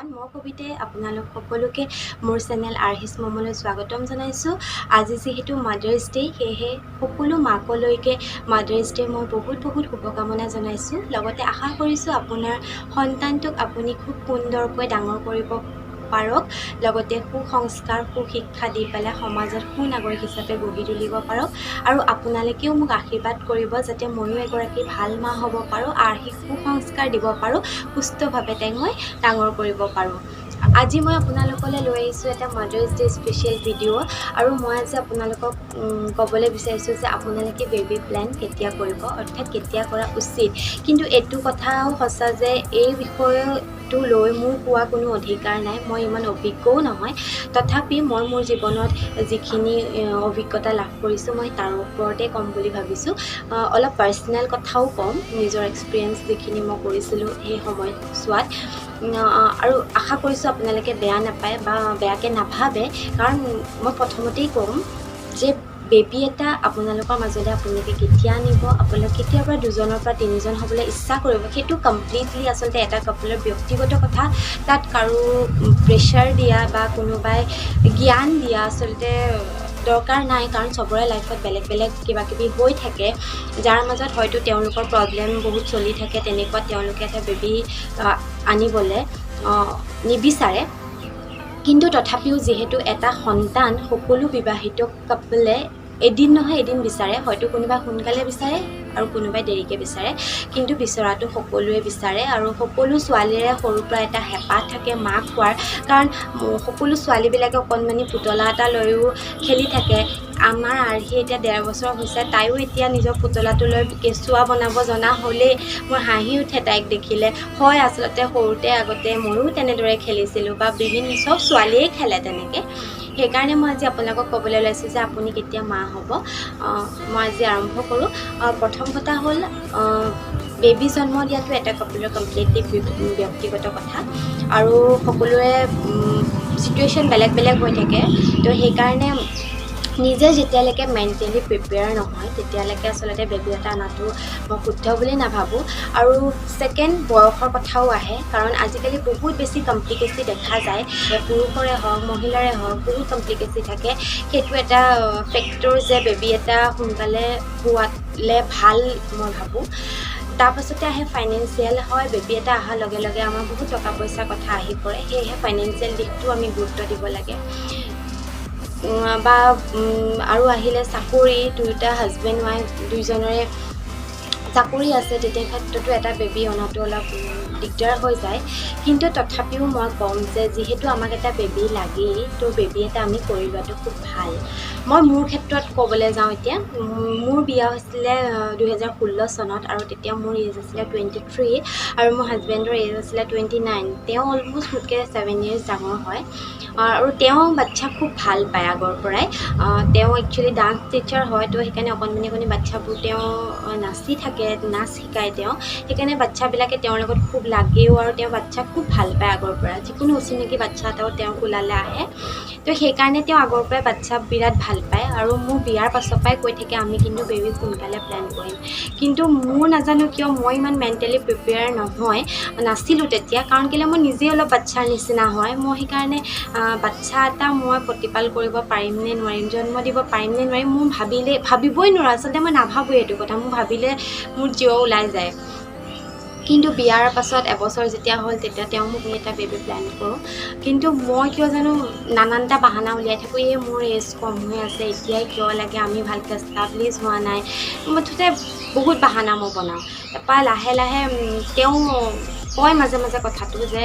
Everyone, মই কবিতাই আপোনালোক সকলোকে মোৰ চেনেল আৰ্হিছ মমলৈ স্বাগতম জনাইছোঁ। আজি যিহেতু মাদাৰ্ছ ডে', সেয়েহে সকলো মাকলৈকে মাদাৰ্ছ ডে' মই বহুত বহুত শুভকামনা জনাইছোঁ। লগতে আশা কৰিছোঁ আপোনাৰ সন্তানটোক আপুনি খুব সুন্দৰকৈ ডাঙৰ কৰিব পাৰক, লগতে সুসংস্কাৰ, সুশিক্ষা দি পেলাই সমাজত সুনাগৰিক হিচাপে গঢ়ি তুলিব পাৰক। আৰু আপোনালোকেও মোক আশীৰ্বাদ কৰিব যাতে ময়ো এগৰাকী ভাল মা হ'ব পাৰোঁ, আৰ্হিক সুসংস্কাৰ দিব পাৰোঁ, সুস্থভাৱে তাইক মই ডাঙৰ কৰিব পাৰোঁ। আজি মই আপোনালোকলৈ লৈ আহিছোঁ এটা মাদাৰ্ছ ডে' স্পেচিয়েল ভিডিঅ' আৰু মই আজি আপোনালোকক ক'বলৈ বিচাৰিছোঁ যে আপোনালোকে বেবী প্লেন কেতিয়া কৰিব, অৰ্থাৎ কেতিয়া কৰা উচিত। কিন্তু এইটো কথাও সঁচা যে এই বিষয়টো লৈ মোৰ কোৱা কোনো অধিকাৰ নাই, মই ইমান অভিজ্ঞও নহয়। তথাপি মই মোৰ জীৱনত যিখিনি অভিজ্ঞতা লাভ কৰিছোঁ, মই তাৰ ওপৰতে ক'ম বুলি ভাবিছোঁ। অলপ পাৰ্চনেল কথাও ক'ম, নিজৰ এক্সপিৰিয়েঞ্চ যিখিনি মই কৰিছিলোঁ সেই সময়ছোৱাত। আৰু আশা কৰিছোঁ আপোনালোকে বেয়া নাপায় বা বেয়াকৈ নাভাবে, কাৰণ মই প্ৰথমতেই ক'ম যে বেবী এটা আপোনালোকৰ মাজলৈ আপোনালোকে কেতিয়া আনিব, আপোনালোক কেতিয়াৰ পৰা দুজনৰ পৰা তিনিজন হ'বলৈ ইচ্ছা কৰিব, সেইটো কমপ্লিটলি আচলতে এটা কাপলৰ ব্যক্তিগত কথা। তাত কাৰো প্ৰেছাৰ দিয়া বা কোনোবাই জ্ঞান দিয়া আচলতে দৰকাৰ নাই, কাৰণ চবৰে লাইফত বেলেগ বেলেগ কিবা কিবি হৈ থাকে, যাৰ মাজত হয়তো তেওঁলোকৰ প্ৰব্লেম বহুত চলি থাকে। তেনেকুৱাত তেওঁলোকে এটা বেবী আনিবলৈ নিবিচাৰে। কিন্তু তথাপিও যিহেতু এটা সন্তান সকলো বিবাহিত কাপলে এদিন নহয় এদিন বিচাৰে, হয়তো কোনোবাই সোনকালে বিচাৰে আৰু কোনোবাই দেৰিকৈ বিচাৰে, কিন্তু বিচৰাটো সকলোৱে বিচাৰে। আৰু সকলো ছোৱালীৰে সৰুৰ পৰা এটা হেঁপাহ থাকে মাক হোৱাৰ, কাৰণ সকলো ছোৱালীবিলাকে অকণমানি পুতলা এটা লৈও খেলি থাকে। আমাৰ আৰ্হি এতিয়া 1.5 বছৰ হৈছে, তাইও এতিয়া নিজৰ পুতলাটো লৈ কেঁচুৱা বনাব জনা হ'লেই। মোৰ হাঁহি উঠে তাইক দেখিলে। হয়, আচলতে সৰুতে আগতে ময়ো তেনেদৰে খেলিছিলোঁ বা বিভিন্ন চব ছোৱালীয়েই খেলে তেনেকৈ। সেইকাৰণে মই আজি আপোনালোকক ক'বলৈ ওলাইছোঁ যে আপুনি কেতিয়া মা হ'ব। মই আজি আৰম্ভ কৰোঁ। প্ৰথম কথা হ'ল, বেবী জন্ম দিয়াটো এটা কাপলৰ কমপ্লিটলি ব্যক্তিগত কথা আৰু সকলোৰে চিটুৱেশ্যন বেলেগ বেলেগ হৈ থাকে। তো সেইকাৰণে নিজে যেতিয়ালৈকে মেণ্টেলি প্ৰিপেয়াৰ নহয়, তেতিয়ালৈকে আচলতে বেবী এটা অনাটো মই শুদ্ধ বুলি নাভাবোঁ। আৰু ছেকেণ্ড, বয়সৰ কথাও আহে, কাৰণ আজিকালি বহুত বেছি কমপ্লিকেচি দেখা যায়, পুৰুষৰে হওক, মহিলাৰে হওক, বহুত কমপ্লিকেচি থাকে। সেইটো এটা ফেক্টৰ যে বেবী এটা সোনকালে হোৱালে ভাল, মই ভাবোঁ। তাৰপাছতে আহে ফাইনেন্সিয়েল। হয়, বেবী এটা অহাৰ লগে লগে আমাৰ বহুত টকা পইচাৰ কথা আহি পৰে, সেয়েহে ফাইনেন্সিয়েল দিশটো আমি গুৰুত্ব দিব লাগে। বা আৰু আহিলে চাকৰি। দুয়োটা হাজবেণ্ড ৱাইফ দুইজনৰে চাকৰি আছে, তেতিয়া ক্ষেত্ৰতো এটা বেবী অনাটো অলপ দিগদাৰ হৈ যায়। কিন্তু তথাপিও মই ক'ম যে যিহেতু আমাক এটা বেবী লাগেই, তো বেবী এটা আমি কৰি লোৱাটো খুব ভাল। মই মোৰ ক্ষেত্ৰত ক'বলৈ যাওঁ এতিয়া, মোৰ বিয়া হৈছিলে 2016 চনত আৰু তেতিয়া মোৰ এজ আছিলে 23 আৰু মোৰ হাজবেণ্ডৰ এজ আছিলে 29। তেওঁ অলম'ষ্ট মোতকৈ 7 ইয়েৰ্ছ ডাঙৰ হয় আৰু তেওঁ বাচ্ছাক খুব ভাল পায় আগৰ পৰাই। তেওঁ একচুৱেলি ডান্স টিচাৰ হয়, তো সেইকাৰণে অকণমানি অকণমানি বাচ্ছাবোৰ তেওঁ নাচি থাকে, নাচ শিকায় তেওঁ। সেইকাৰণে বাচ্ছাবিলাকে তেওঁৰ লগত খুব লাগেও আৰু তেওঁ বাচ্ছাক খুব ভাল পায় আগৰ পৰা। যিকোনো অচিনাকি বাচ্ছা এটাও তেওঁৰ কোলালৈ আহে। তো সেইকাৰণে তেওঁ আগৰ পৰাই বাচ্ছা বিৰাট ভাল পায় আৰু মোৰ বিয়াৰ পাছৰ পৰাই কৈ থাকে, আমি কিন্তু বেবী সোনকালে প্লেন কৰিম। কিন্তু মোৰ নাজানো কিয় মই ইমান মেণ্টেলি প্ৰিপেয়াৰ নহয়, নাছিলোঁ তেতিয়া। কাৰণ কেলৈ মই নিজেই অলপ বাচ্ছাৰ নিচিনা হয়। মই সেইকাৰণে বাচ্ছা এটা মই প্ৰতিপাল কৰিব পাৰিম নে নোৱাৰিম, জন্ম দিব পাৰিম নে নোৱাৰিম, মোৰ ভাবিলে ভাবিবই নোৱাৰোঁ। আচলতে মই নাভাবোঁ এইটো কথা, মোৰ ভাবিলে মোৰ জিয় ওলাই যায়। কিন্তু বিয়াৰ পাছত এবছৰ যেতিয়া হ'ল, তেতিয়া তেওঁ মোক এটা বেবী প্লেন কৰোঁ। কিন্তু মই কিয় জানো নানানটা বাহানা উলিয়াই থাকোঁ। এই মোৰ এজ কম হৈ আছে, এতিয়াই কিয় লাগে, আমি ভালকৈ এষ্টাব্লিছ হোৱা নাই, মুঠতে বহুত বাহানা মই বনাওঁ। তাৰপৰা লাহে লাহে তেওঁ কয় মাজে মাজে কথাটো যে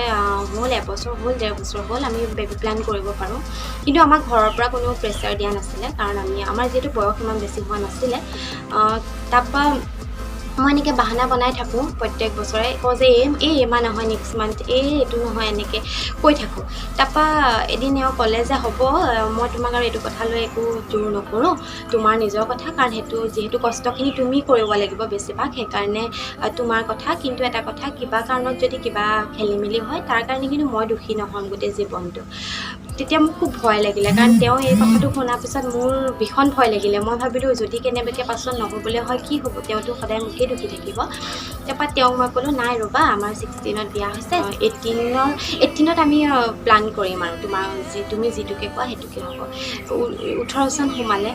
হ'ল এবছৰ হ'ল, 1.5 বছৰ হ'ল, আমি বেবী প্লেন কৰিব পাৰোঁ। কিন্তু আমাক ঘৰৰ পৰা কোনেও প্ৰেছাৰ দিয়া নাছিলে, কাৰণ আমাৰ যিহেতু বয়স ইমান বেছি হোৱা নাছিলে। তাৰপৰা মই এনেকৈ বাহানা বনাই থাকোঁ প্ৰত্যেক বছৰে। কওঁ যে এই এই এইমাহ নহয়, নেক্সট মান্থ, এই এইটো নহয়, এনেকৈ কৈ থাকোঁ। তাৰপৰা এদিন এওঁ ক'লে যে হ'ব, মই তোমাক আৰু এইটো কথা লৈ একো জোৰ নকৰোঁ, তোমাৰ নিজৰ কথা, কাৰণ সেইটো যিহেতু কষ্টখিনি তুমি কৰিব লাগিব বেছিভাগ, সেইকাৰণে তোমাৰ কথা। কিন্তু এটা কথা, কিবা কাৰণত যদি কিবা খেলি মেলি হয়, তাৰ কাৰণে কিন্তু মই দোষী নহ'ম গোটেই জীৱনটো। তেতিয়া মোক খুব ভয় লাগিলে, কাৰণ তেওঁ এই কথাটো শুনাৰ পিছত মোৰ ভীষণ ভয় লাগিলে। মই ভাবিলোঁ, যদি কেনেবাকৈ পাছত নহ'বলৈ হয় কি হ'ব? তেওঁতো সদায় মোকেই দোষী থাকিব। তাৰপৰা তেওঁক মই ক'লোঁ, নাই ৰ'বা, আমাৰ 16ত বিয়া হৈছে, 18ত আমি প্লান কৰিম আৰু তোমাৰ যি তুমি যিটোকে কোৱা সেইটোকে হ'ব। 18 চন সোমালে।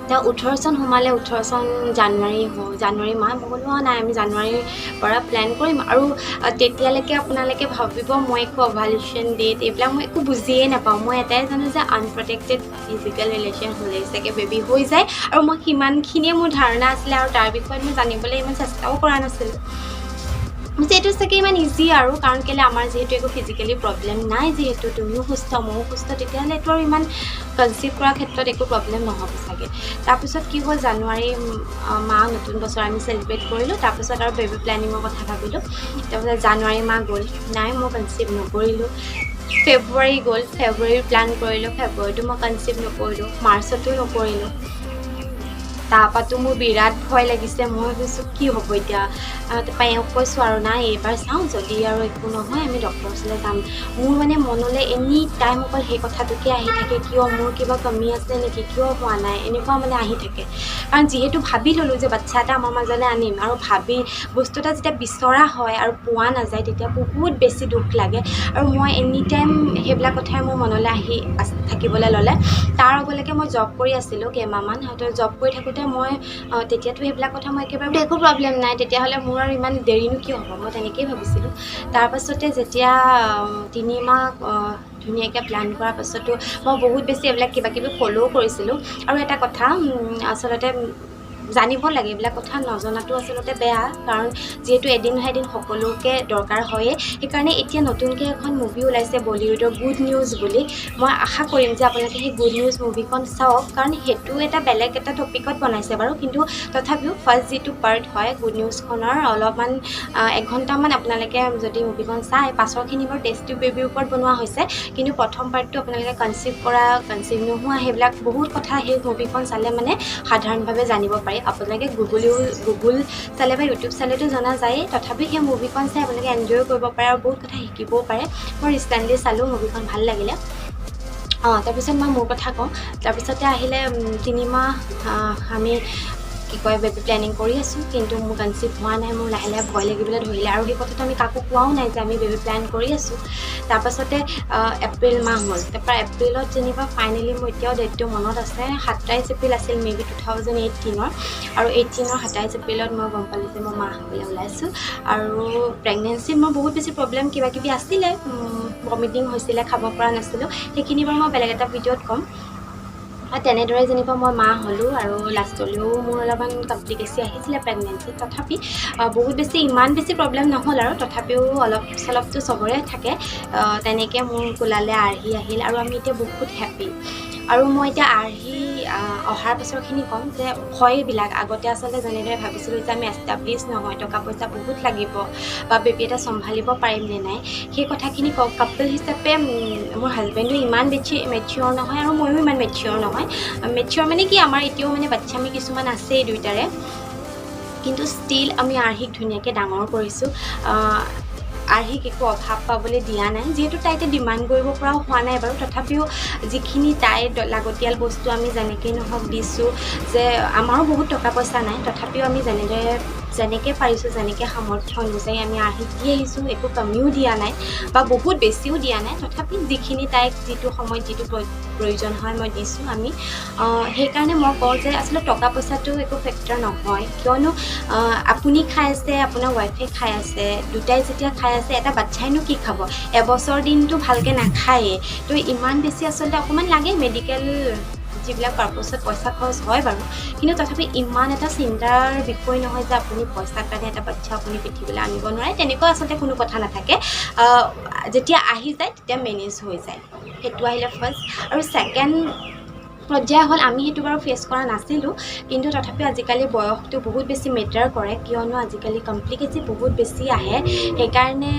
তেওঁ 18 চন সোমালে, 18 চন জানুৱাৰী, জানুৱাৰী মাহ। মই ক'লোঁ, অঁ নাই, আমি জানুৱাৰীৰ পৰা প্লেন কৰিম। আৰু তেতিয়ালৈকে আপোনালোকে ভাবিব, মই একো অভাউলেশ্যন ডেট এইবিলাক মই একো বুজিয়ে নাপাওঁ। মই এটাই জানো যে আনপ্ৰটেক্টেড ফিজিকেল ৰিলেশ্যন হ'লেই চাগে বেবী হৈ যায় আৰু মই সিমানখিনিয়ে মোৰ ধাৰণা আছিলে আৰু তাৰ বিষয়ত মই জানিবলৈ ইমান চেষ্টাও কৰা নাছিলোঁ যে এইটো চাগে ইমান ইজি আৰু, কাৰণ কেলৈ আমাৰ যিহেতু একো ফিজিকেলি প্ৰব্লেম নাই, যিহেতু তুমিও সুস্থ ময়ো সুস্থ, তেতিয়াহ'লে এইটো আৰু ইমান কনচিভ কৰাৰ ক্ষেত্ৰত একো প্ৰব্লেম নহ'ব চাগে। তাৰপিছত কি হ'ল, জানুৱাৰী মাহ, নতুন বছৰ আমি চেলিব্ৰেট কৰিলোঁ। তাৰপিছত আৰু বেবী প্লেনিঙৰ কথা ভাবিলোঁ। তাৰপিছত জানুৱাৰী মাহ গ'ল, নাই, মই কনচিভ নকৰিলোঁ। ফেব্ৰুৱাৰী গ'ল, ফেব্ৰুৱাৰীৰ প্লেন কৰিলোঁ, ফেব্ৰুৱাৰীতো মই কনচিভ নকৰিলোঁ, মাৰ্চতো নকৰিলোঁ। তাৰপৰাতো মোৰ বিৰাট ভয় লাগিছে। মই ভাবিছোঁ, কি হ'ব এতিয়া? তাৰপৰা এওঁক কৈছোঁ আৰু, নাই, এইবাৰ চাওঁ, যদি আৰু একো নহয় আমি ডক্টৰৰ ওচৰলৈ যাম। মোৰ মানে মনলৈ এনি টাইম অকল সেই কথাটোকে আহি থাকে, কিয় মোৰ কিবা কমি আছে নেকি, কিয় হোৱা নাই, এনেকুৱা মানে আহি থাকে। কাৰণ যিহেতু ভাবি ল'লোঁ যে বাচ্ছা এটা আমাৰ মাজলৈ আনিম আৰু ভাবি বস্তু এটা যেতিয়া বিচৰা হয় আৰু পোৱা নাযায়, তেতিয়া বহুত বেছি দুখ লাগে। আৰু মই এনি টাইম সেইবিলাক কথাই মোৰ মনলৈ আহি থাকিবলৈ ল'লে। তাৰ আগলৈকে মই জব কৰি আছিলোঁ কেইমাহমান। হয়তো জব কৰি থাকোঁতে মই তেতিয়াতো সেইবিলাক কথা মই একেবাৰে একো প্ৰব্লেম নাই, তেতিয়াহ'লে মোৰ আৰু ইমান দেৰিনো কিয় হ'ব, মই তেনেকেই ভাবিছিলোঁ। তাৰপাছতে যেতিয়া 3 মাহ ধুনীয়াকৈ প্লেন কৰাৰ পাছতো মই বহুত বেছি এইবিলাক কিবা কিবি ফ'ল'ও কৰিছিলোঁ। আৰু এটা কথা আচলতে জানিব লাগে, এইবিলাক কথা নজনাটো আচলতে বেয়া, কাৰণ যিহেতু এদিন নহয় এদিন সকলোকে দৰকাৰ হয়েই। সেইকাৰণে এতিয়া নতুনকৈ এখন মুভি ওলাইছে বলিউডৰ, গুড নিউজ বুলি। মই আশা কৰিম যে আপোনালোকে সেই গুড নিউজ মুভিখন চাওক, কাৰণ সেইটো এটা বেলেগ এটা টপিকত বনাইছে বাৰু, কিন্তু তথাপিও ফাৰ্ষ্ট যিটো পাৰ্ট হয় গুড নিউজখনৰ, অলপমান এঘণ্টামান আপোনালোকে যদি মুভিখন চায়, পাছৰখিনি বাৰু টেষ্ট টিউব বেবীৰ ওপৰত বনোৱা হৈছে, কিন্তু প্ৰথম পাৰ্টটো আপোনালোকে কনচিভ কৰা, কনচিভ নোহোৱা, সেইবিলাক বহুত কথা সেই মুভিখন চালে মানে সাধাৰণভাৱে জানিব পাৰি। আপোনালোকে গুগল চালে বা ইউটিউব চালেতো জনা যায়েই, তথাপি সেই মুভিখন চাই আপোনালোকে এনজয়ো কৰিব পাৰে আৰু বহুত কথা শিকিবও পাৰে। মই ৰিচেণ্টলি চালোঁ মুভিখন, ভাল লাগিলে। তাৰপিছত মই মোৰ কথা কওঁ। তাৰপিছতে আহিলে 3 মাহ আমি কি কয় বেবী প্লেনিং কৰি আছোঁ, কিন্তু মোৰ কনচিভ হোৱা নাই। মোৰ লাহে লাহে ভয় লাগিবলৈ ধৰিলে আৰু সেই কথাটো আমি কাকো কোৱাও নাই যে আমি বেবী প্লেন কৰি আছোঁ। তাৰপাছতে এপ্ৰিল মাহ হ'ল। তাৰপৰা এপ্ৰিলত যেনিবা ফাইনেলি, মোৰ এতিয়াও ডেটটো মনত আছে, 27 এপ্ৰিল আছিল মে বি 2018ৰ। আৰু 18ৰ 27 এপ্ৰিলত মই গম পালোঁ যে মই মা হ'বলৈ ওলাইছোঁ। আৰু প্ৰেগনেঞ্চিত মোৰ বহুত বেছি প্ৰব্লেম কিবা কিবি আছিলে, ভমিটিং হৈছিলে, খাব পৰা নাছিলোঁ, সেইখিনি বাৰু মই বেলেগ এটা ভিডিঅ'ত ক'ম। আৰু তেনেদৰে যেনিবা মই মা হ'লোঁ। আৰু লাষ্টলৈও মোৰ অলপমান কমপ্লিকেচি আহিছিলে প্ৰেগনেঞ্চিত, তথাপি বহুত বেছি ইমান বেছি প্ৰব্লেম নহ'ল আৰু তথাপিও অলপ চলপতো চবৰে থাকে। তেনেকৈ মোৰ কোলালৈ আৰ্হি আহিল আৰু আমি এতিয়া বহুত হেপ্পী। আৰু মই এতিয়া আৰ্হি অহাৰ পাছৰখিনি ক'ম যে ভয়বিলাক, আগতে আচলতে যেনেদৰে ভাবিছিলোঁ যে আমি এষ্টাব্লিছ নহয়, টকা পইচা বহুত লাগিব বা বেবী এটা চম্ভালিব পাৰিম নে নাই, সেই কথাখিনি কওঁ। কাপল হিচাপে মোৰ হাজবেণ্ডো ইমান বেছি মেচিয়ৰ নহয় আৰু ময়ো ইমান মেচিয়ৰ নহয়। মেচিয়ৰ মানে কি, আমাৰ এতিয়াও মানে বাচ্ছামি কিছুমান আছেই দুয়োটাৰে, কিন্তু ষ্টিল আমি আৰ্হিক ধুনীয়াকৈ ডাঙৰ কৰিছোঁ। আৰ্হিক একো অভাৱ পাবলৈ দিয়া নাই। যিহেতু তাই এতিয়া ডিমাণ্ড কৰিব পৰাও হোৱা নাই বাৰু, তথাপিও যিখিনি তাইৰ লাগতিয়াল বস্তু আমি যেনেকেই নহওক দিছোঁ। যে আমাৰো বহুত টকা পইচা নাই, তথাপিও আমি যেনেদৰে যেনেকৈ পাৰিছোঁ, যেনেকৈ সামৰ্থ্য অনুযায়ী আমি আৰ্হিক দি আহিছোঁ। একো কমিও দিয়া নাই বা বহুত বেছিও দিয়া নাই, তথাপি যিখিনি তাইক যিটো সময়ত যিটো প্ৰয়োজন হয় মই দিছোঁ আমি। সেইকাৰণে মই কওঁ যে আচলতে টকা পইচাটো একো ফেক্টৰ নহয়, কিয়নো আপুনি খাই আছে, আপোনাৰ ৱাইফে খাই আছে, দুটাই যেতিয়া খাই আছে, এটা বাচ্ছাইনো কি খাব? এবছৰ দিনটো ভালকৈ নাখায়েই। তো ইমান বেছি আচলতে অকণমান লাগে, মেডিকেল যিবিলাক পাৰ্পছত পইচা খৰচ হয় বাৰু, কিন্তু তথাপি ইমান এটা চিন্তাৰ বিষয় নহয় যে আপুনি পইচাৰ কাৰণে এটা বাচ্ছা আপুনি পৃথিৱীলৈ আনিব নোৱাৰে। তেনেকুৱা আচলতে কোনো কথা নাথাকে। যেতিয়া আহি যায় তেতিয়া মেনেজ হৈ যায়। সেইটো আহিলে ফাৰ্ষ্ট আৰু ছেকেণ্ড পৰ্যায় হ'ল। আমি সেইটো বাৰু ফেচ কৰা নাছিলোঁ, কিন্তু তথাপিও আজিকালি বয়সটো বহুত বেছি মেটাৰ কৰে, কিয়নো আজিকালি কমপ্লিকেচি বহুত বেছি আহে। সেইকাৰণে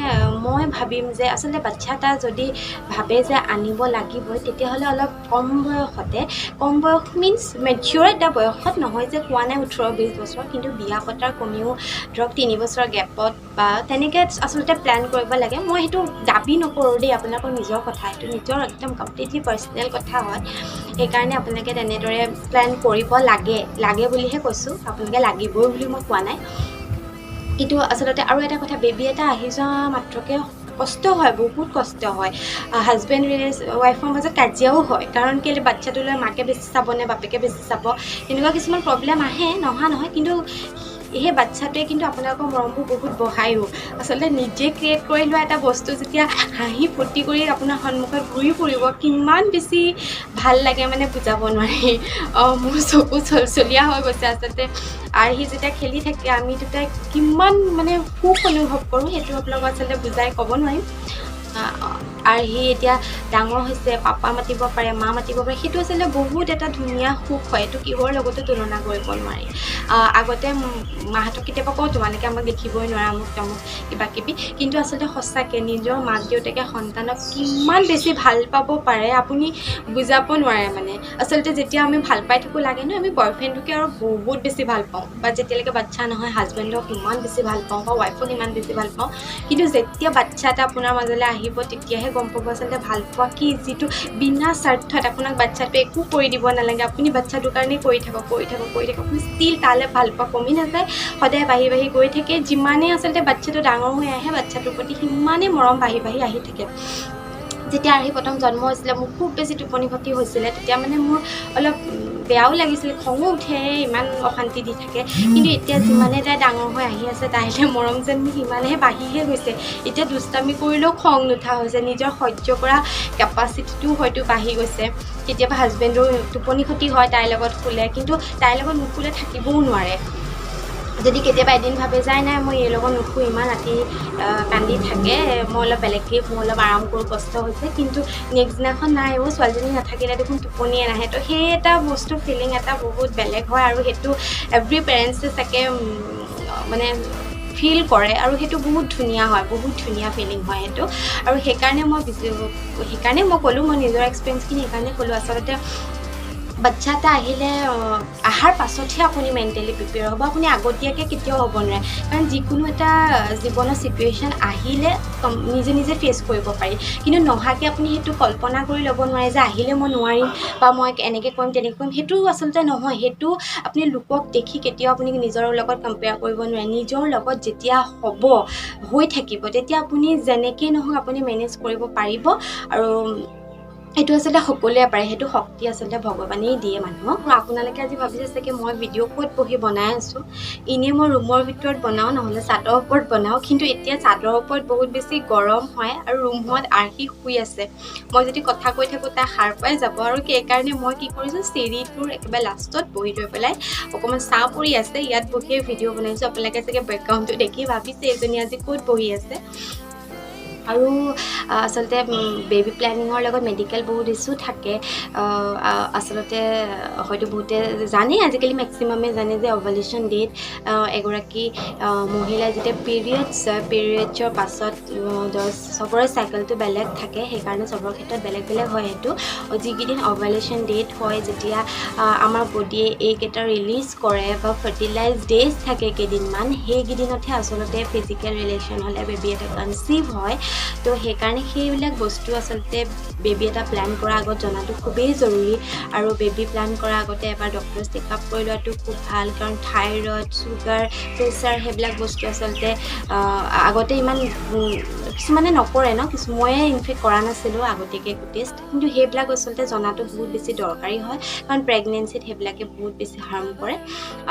মই ভাবিম যে আচলতে বাচ্ছা এটা যদি ভাবে যে আনিব লাগিবই, তেতিয়াহ'লে অলপ কম বয়সতে, কম বয়স মিনছ মেচিয়ৰ এটা বয়সত নহয় যে কোৱা নাই 18-20 বছৰ, কিন্তু বিয়া পতাৰ কমেও ধৰক 3 বছৰ গেপত বা তেনেকৈ আচলতে প্লেন কৰিব লাগে। মই সেইটো দাবী নকৰোঁ দেই, আপোনালোকৰ নিজৰ কথা, সেইটো নিজৰ একদম কমপ্লিটলি পাৰ্চনেল কথা হয়। সেইকাৰণে আপোনালোকে তেনেদৰে প্লেন কৰিব লাগে, লাগে বুলিহে কৈছোঁ, আপোনালোকে লাগিবই বুলি মই কোৱা নাই। কিন্তু আচলতে আৰু এটা কথা, বেবী এটা আহি যোৱা মাত্ৰকে কষ্ট হয়, বহুত কষ্ট হয়। হাজবেণ্ড ৱাইফৰ মাজত কাজিয়াও হয়, কাৰণ কেলৈ বাচ্ছাটোলৈ মাকে বেছি চাব নে বাপেকে বেছি চাব, তেনেকুৱা কিছুমান প্ৰব্লেম আহে, নহা নহয়। কিন্তু সেই বাচ্ছাটোৱে কিন্তু আপোনালোকৰ মৰমবোৰ বহুত বঢ়ায়ো। আচলতে নিজে ক্ৰিয়েট কৰি লোৱা এটা বস্তু যেতিয়া হাঁহি ফূৰ্তি কৰি আপোনাৰ সন্মুখত ঘূৰি ফুৰিব, কিমান বেছি ভাল লাগে মানে বুজাব নোৱাৰি। মোৰ চকু চলচলীয়া হৈ গৈছে আচলতে। আৰু সি যেতিয়া খেলি থাকে, আমি দুটাই কিমান মানে সুখ অনুভৱ কৰোঁ, সেইটো আপোনালোকক আচলতে বুজাই ক'ব নোৱাৰিম। আৰু সি এতিয়া ডাঙৰ হৈছে, পাপা মাতিব পাৰে, মা মাতিব পাৰে, সেইটো আচলতে বহুত এটা ধুনীয়া সুখ হয়। এইটো কিহৰ লগতো তুলনা কৰিব নোৱাৰি। আগতে মাহঁতক কেতিয়াবা কওঁ, তোমালোকে আমাক দেখিবই নোৱাৰা, আমুক তামুক কিবা কিবি, কিন্তু আচলতে সঁচাকৈ নিজৰ মাক দেউতাকে সন্তানক কিমান বেছি ভাল পাব পাৰে আপুনি বুজাব নোৱাৰে। মানে আচলতে যেতিয়া আমি ভাল পাই থাকোঁ লাগে ন, আমি বয়ফ্ৰেণ্ডটোকে আৰু বহুত বেছি ভাল পাওঁ, বা যেতিয়ালৈকে বাচ্ছা নহয় হাজবেণ্ডক ইমান বেছি ভাল পাওঁ বা ৱাইফক ইমান বেছি ভাল পাওঁ। কিন্তু যেতিয়া বাচ্ছা এটা আপোনাৰ মাজলৈ আহিব, তেতিয়াহে গম পাব আচলতে ভাল পোৱা কি, যিটো বিনা স্বাৰ্থত আপোনাক বাচ্ছাটোৱে একো কৰি দিব নালাগে, আপুনি বাচ্ছাটোৰ কাৰণেই কৰি থাকক, কৰি থাকক, কৰি থাকক, আপুনি ষ্টিল তালৈ ভাল পোৱা কমি নাযায়, সদায় বাঢ়ি বাঢ়ি গৈ থাকে। যিমানেই আচলতে বাচ্ছাটো ডাঙৰ হৈ আহে, বাচ্ছাটোৰ প্ৰতি সিমানেই মৰম বাঢ়ি বাঢ়ি আহি থাকে। যেতিয়া আৰ্হি প্ৰথম জন্ম হৈছিলে, মোৰ খুব বেছি টোপনি ক্ষতি হৈছিলে। তেতিয়া মানে মোৰ অলপ বেয়াও লাগিছিলে, খঙো উঠে, ইমান অশান্তি দি থাকে। কিন্তু এতিয়া যিমানে তাই ডাঙৰ হৈ আহি আছে, তাইলৈ মৰম যেন মোৰ সিমানেহে বাঢ়িহে গৈছে। এতিয়া দুষ্টামি কৰিলেও খং নুঠা হৈছে, নিজৰ সহ্য কৰা কেপাচিটিটোও হয়তো বাঢ়ি গৈছে। কেতিয়াবা হাজবেণ্ডৰো টোপনি ক্ষতি হয় তাইৰ লগত শুলে, কিন্তু তাইৰ লগত নুশুলে থাকিবও নোৱাৰে। যদি কেতিয়াবা এদিন ভাবে যায় নাই মই এই লগত নুশু, ইমান ৰাতি কান্দি থাকে, মই অলপ বেলেগকৈ শুওঁ, অলপ আৰাম কৰোঁ, কষ্ট হৈছে, কিন্তু নেক্সট দিনাখন নাই অ' ছোৱালীজনী নাথাকিলে দেখোন টোপনিয়ে নাহে। তো সেই এটা বস্তু ফিলিং এটা বহুত বেলেগ হয়, আৰু সেইটো এভৰি পেৰেণ্টছে চাগে মানে ফিল কৰে, আৰু সেইটো বহুত ধুনীয়া হয়, বহুত ধুনীয়া ফিলিং হয় সেইটো। আৰু সেইকাৰণে মই ক'লোঁ, মই নিজৰ এক্সপিৰিয়েঞ্চখিনি সেইকাৰণে ক'লোঁ। আচলতে বাচ্ছা এটা আহিলে, অহাৰ পাছতহে আপুনি মেণ্টেলি প্ৰিপেয়াৰ হ'ব, আপুনি আগতীয়াকৈ কেতিয়াও হ'ব নোৱাৰে। কাৰণ যিকোনো এটা জীৱনৰ চিটুৱেশ্যন আহিলে নিজে নিজে ফেচ কৰিব পাৰি, কিন্তু নহাকৈ আপুনি সেইটো কল্পনা কৰি ল'ব নোৱাৰে যে আহিলে মই নোৱাৰিম বা মই এনেকৈ কৰিম তেনেকৈ কৰিম, সেইটো আচলতে নহয়। সেইটো আপুনি লোকক দেখি কেতিয়াও আপুনি নিজৰ লগত কম্পেয়াৰ কৰিব নোৱাৰে। নিজৰ লগত যেতিয়া হ'ব, হৈ থাকিব, তেতিয়া আপুনি যেনেকেই নহওক আপুনি মেনেজ কৰিব পাৰিব। আৰু এইটো আচলতে সকলোৱে পাৰে, সেইটো শক্তি আচলতে ভগৱানেই দিয়ে মানুহক। আৰু আপোনালোকে আজি ভাবিছে চাগে মই ভিডিঅ' ক'ত বহি বনাই আছোঁ। এনেই মই ৰুমৰ ভিতৰত বনাওঁ, নহ'লে চাদৰ ওপৰত বনাওঁ, কিন্তু এতিয়া চাদৰ ওপৰত বহুত বেছি গৰম হয় আৰু ৰুমত আৰ্হি শুই আছে। মই যদি কথা কৈ থাকোঁ তাই সাৰ পাই যাব, আৰু সেইকাৰণে মই কি কৰিছোঁ, চিৰিটোৰ একেবাৰে লাষ্টত বহি থৈ পেলাই অকণমান ছাঁ পৰি আছে, ইয়াত বহিয়ে ভিডিঅ' বনাইছোঁ। আপোনালোকে চাগে বেকগ্ৰাউণ্ডটো দেখি ভাবিছে এইজনী আজি ক'ত বহি আছে। আৰু আচলতে বেবী প্লেনিঙৰ লগত মেডিকেল বহুত ইছ্যু থাকে। আচলতে হয়তো বহুতে জানেই, আজিকালি মেক্সিমামে জানে যে অভুলেশ্যন ডেট, এগৰাকী মহিলাই যেতিয়া পিৰিয়ডছ হয়, পিৰিয়ডছৰ পাছত চবৰে চাইকেলটো বেলেগ থাকে, সেইকাৰণে চবৰ ক্ষেত্ৰত বেলেগ বেলেগ হয়। সেইটো যিকেইদিন অভুলেশ্যন ডেট হয়, যেতিয়া আমাৰ বডিয়ে এইকেইটা ৰিলিজ কৰে বা ফাৰ্টিলাইজ ডেজ থাকে কেইদিনমান, সেইকেইদিনতহে আচলতে ফিজিকেল ৰিলেশ্যন হ'লে বেবী এটা কনচিভ হয়। তো সেইকাৰণে সেইবিলাক বস্তু আচলতে বেবী এটা প্লেন কৰাৰ আগত জনাটো খুবেই জৰুৰী। আৰু বেবী প্লেন কৰাৰ আগতে এবাৰ ডক্টৰ চেকআপ কৰি লোৱাটো খুব ভাল, কাৰণ থাইৰয়ড, চুগাৰ, প্ৰেছাৰ সেইবিলাক বস্তু আচলতে আগতে ইমান কিছুমানে নকৰে ন, ময়ে ইনফেক্ট কৰা নাছিলোঁ আগতীয়াকৈ একো টেষ্ট, কিন্তু সেইবিলাক আচলতে জনাটো বহুত বেছি দৰকাৰী হয়, কাৰণ প্ৰেগনেঞ্চিত সেইবিলাকে বহুত বেছি হাৰ্ম কৰে।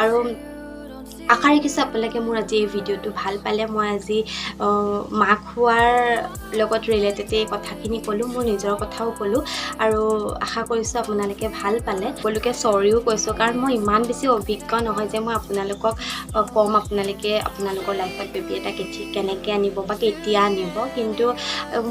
আৰু আশা ৰাখিছোঁ আপোনালোকে মোৰ আজি এই ভিডিঅ'টো ভাল পালে। মই আজি মাক হোৱাৰ লগত ৰিলেটেড এই কথাখিনি ক'লোঁ, মোৰ নিজৰ কথাও ক'লোঁ আৰু আশা কৰিছোঁ আপোনালোকে ভাল পালে। সকলোকে চৰিও কৈছোঁ, কাৰণ মই ইমান বেছি অভিজ্ঞ নহয় যে মই আপোনালোকক ক'ম আপোনালোকে আপোনালোকৰ লাইফত বেবী এটা কেনেকৈ আনিব বা কেতিয়া আনিব। কিন্তু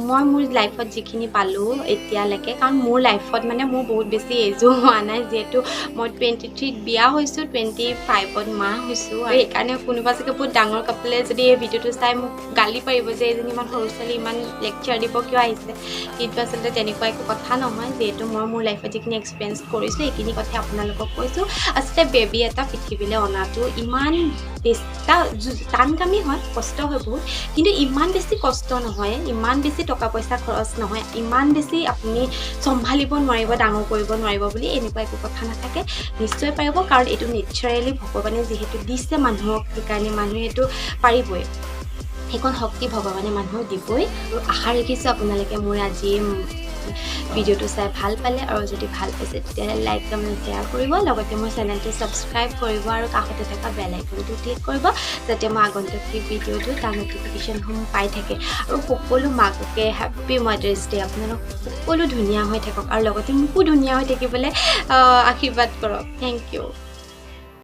মই মোৰ লাইফত যিখিনি পালোঁ এতিয়ালৈকে, কাৰণ মোৰ লাইফত মানে মোৰ বহুত বেছি এজো হোৱা নাই, যিহেতু মই 23ত বিয়া হৈছোঁ, 25ত মা হৈছোঁ। আৰু সেইকাৰণে কোনোবা চাগে বহুত ডাঙৰ কাপলে যদি এই ভিডিঅ'টো চাই মোক গালি পাৰিব যে এইজনী ইমান সৰু ছোৱালী, ইমান লেকচাৰ দিব কিয় আহিছে। কিন্তু আচলতে তেনেকুৱা একো কথা নহয়, যিহেতু মই মোৰ লাইফত যিখিনি এক্সপিৰিয়েঞ্চ কৰিছোঁ, সেইখিনি কথাই আপোনালোকক কৈছোঁ। আচলতে বেবী এটা পৃথিৱীলৈ অনাটো ইমান বেছি টান কামেই হয়, কষ্ট হয় বহুত, কিন্তু ইমান বেছি কষ্ট নহয়, ইমান বেছি টকা পইচা খৰচ নহয়, ইমান বেছি আপুনি চম্ভালিব নোৱাৰিব, ডাঙৰ কৰিব নোৱাৰিব বুলি এনেকুৱা একো কথা নাথাকে। নিশ্চয় পাৰিব, কাৰণ এইটো নেচাৰেলি ভগৱানে যিহেতু দিছে মানুহক, সেইকাৰণে মানুহে এইটো পাৰিবই। সেইকণ শক্তি ভগৱানে মানুহক দিবই। আৰু আশা ৰাখিছোঁ আপোনালোকে মোৰ আজি ভিডিঅ'টো চাই ভাল পালে আৰু যদি ভাল পাইছে, তেতিয়াহ'লে লাইক, কমেণ্ট, শ্বেয়াৰ কৰিব। লগতে মোৰ চেনেলটো ছাবস্ক্ৰাইব কৰিব আৰু কাষতে থকা বেল আইকনটো ক্লিক কৰিব, যাতে মই আগন্তুক যি ভিডিঅ'টো তাৰ ন'টিফিকেশ্যনসমূহ পাই থাকে। আৰু সকলো মাককে হেপ্পী মাদাৰ্ছ ডে। আপোনালোক সকলো ধুনীয়া হৈ থাকক আৰু লগতে মোকো ধুনীয়া হৈ থাকিবলৈ আশীৰ্বাদ কৰক। Thank U.